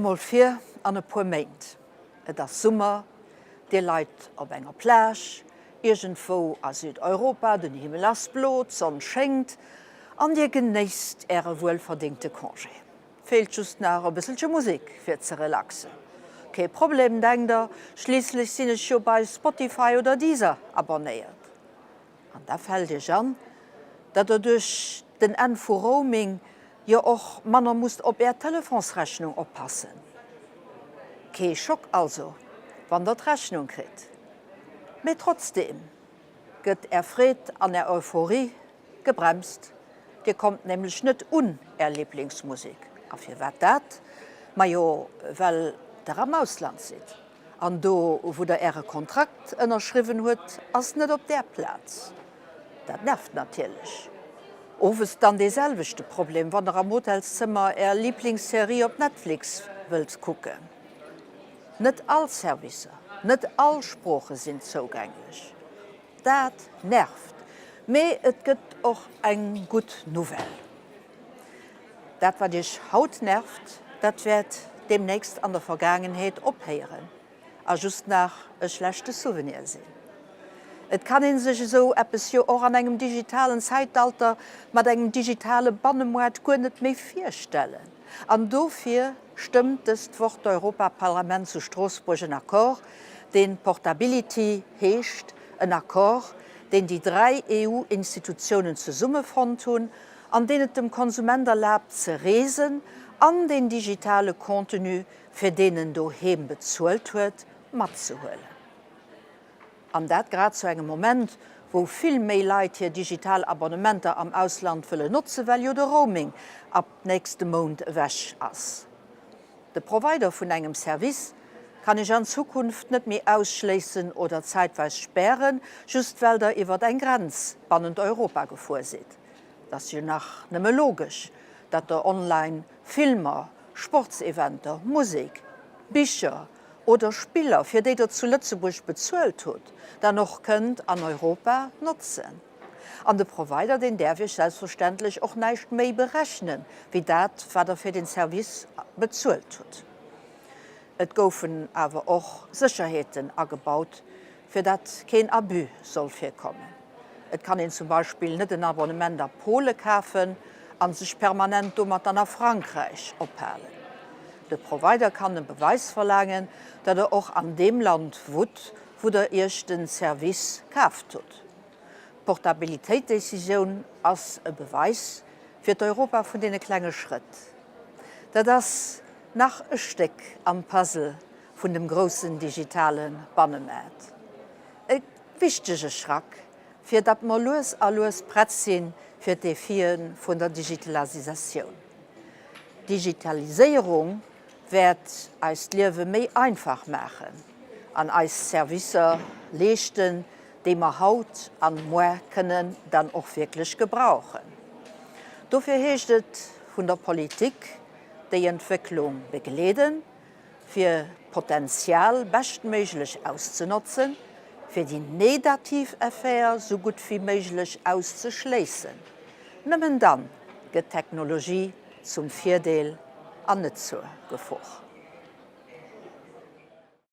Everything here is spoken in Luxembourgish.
mol vir, an e puer Méint, et ass Summer, dir leit op enger Plage, iergendwou a Südeuropa, den Himmel ass blo, d'Sonn schéngt an dir genéisst äre wuelverdéngte Congé. Feelt just nach e bësselche Musek fir ze relaxen. Kee Problem, denkt der, schliisslech sinn ech jo bei Spotify oder Deezer abonnéiert. An da fält iech an, datt der duerch den Enn vu Roaming jo och manner musst op är Telefonsrechnung oppassen. Kee Schock also, wann der d'Rechnung kritt. Mee trotzdeem gëtt är Freed an är Euphorie gebremst. Dir kommt nämlech net un är Liblingsmusek. A firwat dat? Majo well der am Ausland sidd. An do wou der äre Kontrakt ënnerschriwwen huet, ass net op där Plaz. Dat nervt natierlech. Owes dann dee selwechte Problem, wann der am Hotelszëmmer är Liblingsserie op Netflix wëllt kucken. Net all Servicer, net all Sprooche sinn zougänglech. Dat nervt. Mee et gëtt och eng gutt Nouvelle. Dat wat Iech haut nervt, dat wäert deemnächst an der Vergaangenheet ophéieren a just nach e schlechte Souvenir sinn. Et kann ee sech esou eppes jo och an engem digitalen Zäitalter mat engem digitale Bannemoart guer net méi virstellen. An dofir stëmmt dëst Woch d'Europaparlament zu Stroossbuerg en Accord, deen Portability heescht, en Accord, deen déi 3 EU-Institutiounen zesumme fonnt hunn an deen et dem Konsument erlaabt ze reesen an den digitale Contenu, fir deen en doheem bezuelt huet, matzehuelen. An dat grad zu engem Moment, wou vill méi Leit hir digital Abonnementer am Ausland wëllen notzen, well jo de Roaming ab nächste Mount ewech ass. De Provider vun engem Service kann Iech an Zukunft net méi ausschléissen oder zäitweis spären, just well der iwwert eng Grenz bannent Europa gefuer sidd. Et ass jo nach nëmme logesch, datt der online Filmer, Sportseventer, Musek, Bicher oder Spiller, fir déi der zu Lëtzebuerg bezuelt hutt, dann och kënnt an Europa notzen. An de Provider, deen däerf Iech selbstverständlech och näischt méi berechnen, wéi dat, wat der fir den Service bezuelt hutt. Et goufen awer och Sécherheeten agebaut, fir datt keen Abus soll virkommen. Et kann een zum Beispill net en Abonnement a Pole kafen a sech permanent domat dann a Frankräich ophalen. De Provider kann e Beweis verlaangen, datt der och an deem Land wunnt, wou der Iech den Service kaaft hutt. D'Portabilitéit-Decisioun ass e Beweis fir d'Europa vun deene klenge Schrëtt. Dat ass nach e Stéck am Puzzle vun dem groussen digitale Bannemaart. E wichtege Schrack, fir datt mer lues a lues prett si fir d'Defie vun der Digitalisatioun. D'Digitaliséierung wäert eist Liewe méi einfach maachen an eis Servicer leeschten, déi mer haut an muar kënnen dann och wierklech gebrauchen. Dofir heescht et vun der Politik, déi Entwécklung begleeden, fir d'Potenzial beschtméiglech auszenotzen, fir déi negativ Effeten sou gutt wéi méiglech auszeschléissen. Nëmmen dann gëtt d'Technologie zum Virdeel an net zur Gefor.